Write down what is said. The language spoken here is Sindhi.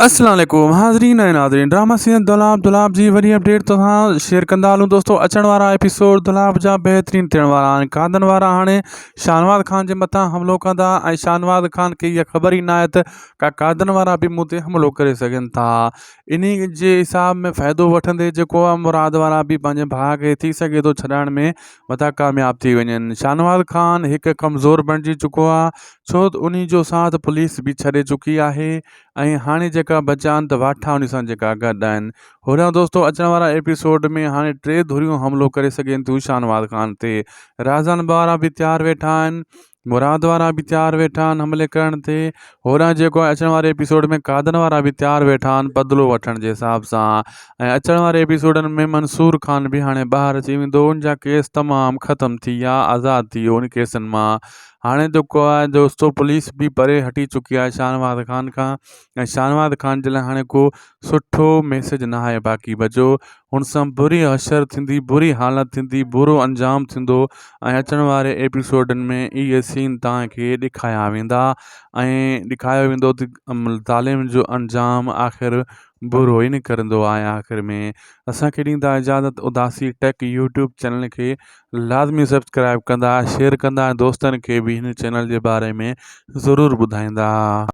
السلام عليڪم حاضرين ۽ ناظرين ڊراما سيريل دولاب دولاب جي وڏي اپڊيٽ توهان شيئر ڪندا هلون دوستو اچڻ وارا ايپيسوڊ دولاب جا بهترين ٿيڻ وارا آهن کاڌن وارا هاڻي شاهنواز خان جي مٿان حملو ڪندا ۽ شاهنواز خان کي اها خبر ئي ناهي ته ڪا کاڌن وارا به مون تي حملو ڪري سگهن ٿا انهي جي حساب ۾ فائدو وٺندي جيڪو آهي مراد وارا به پنهنجي ڀاء کي ٿي سگهي ٿو ڇڏائڻ ۾ متان ڪامياب ٿي وڃن شاهنواز خان هڪ ڪمزور بڻجي چڪو آهي ڇو ته انهي جو ساٿ پوليس به ڇڏي چڪي آهي ۽ هاڻي جيڪا بچيا آهن ته واٺا انهي سان جيڪا گڏ آهن. هوريان دوستو اچڻ وارا ايپيسوڊ ۾ هاڻي ٽي ڌريون حملو ڪري سگهين ٿيون شاهنواز خان تي. رازان وارا به تيار ويٺا آهن مراد وارا به تيار ويٺا آهن حملي ڪرڻ تي. هوريان جيڪو آهي اچڻ واري ايپيسوڊ ۾ قادن وارا به تيار ويٺا آهن بدلو وٺڻ جي حساب سان ۽ اچڻ واري ايپيسوڊن ۾ منصور خان به هاڻي ٻاهر اچي ويندو ان جا ڪيس تمام ختم ٿي ويا آزاد ٿي ويو ان ڪيسن مان. هاڻي جيڪو آهي دوستو پوليس به پري هٽي چڪي آهي شاهنواز خان کان ۽ شاهنواز خان جي لاء هاڻي ڪو سٺو ميسيج نه آهي باقي بچو هن سان بري حشر ٿيندي بري حالت ٿيندي برو انجام ٿيندو ۽ اچڻ واري ايپيسوڊن ۾ اهي سين توهان کي ڏيکايا ويندا ۽ ڏيکايو ويندو ته ظالم جو انجام آخر برو ئي نڪرندو آهي آخر ۾ اسان کي ڏيندا اجازت اداسي ٽيڪ يوٽيوب چينل کي لازمي سبسڪرائب ڪندا شيئر ڪندا ۽ دوستن کي به هن چينل جي باري ۾ ضرور ٻڌائيندا.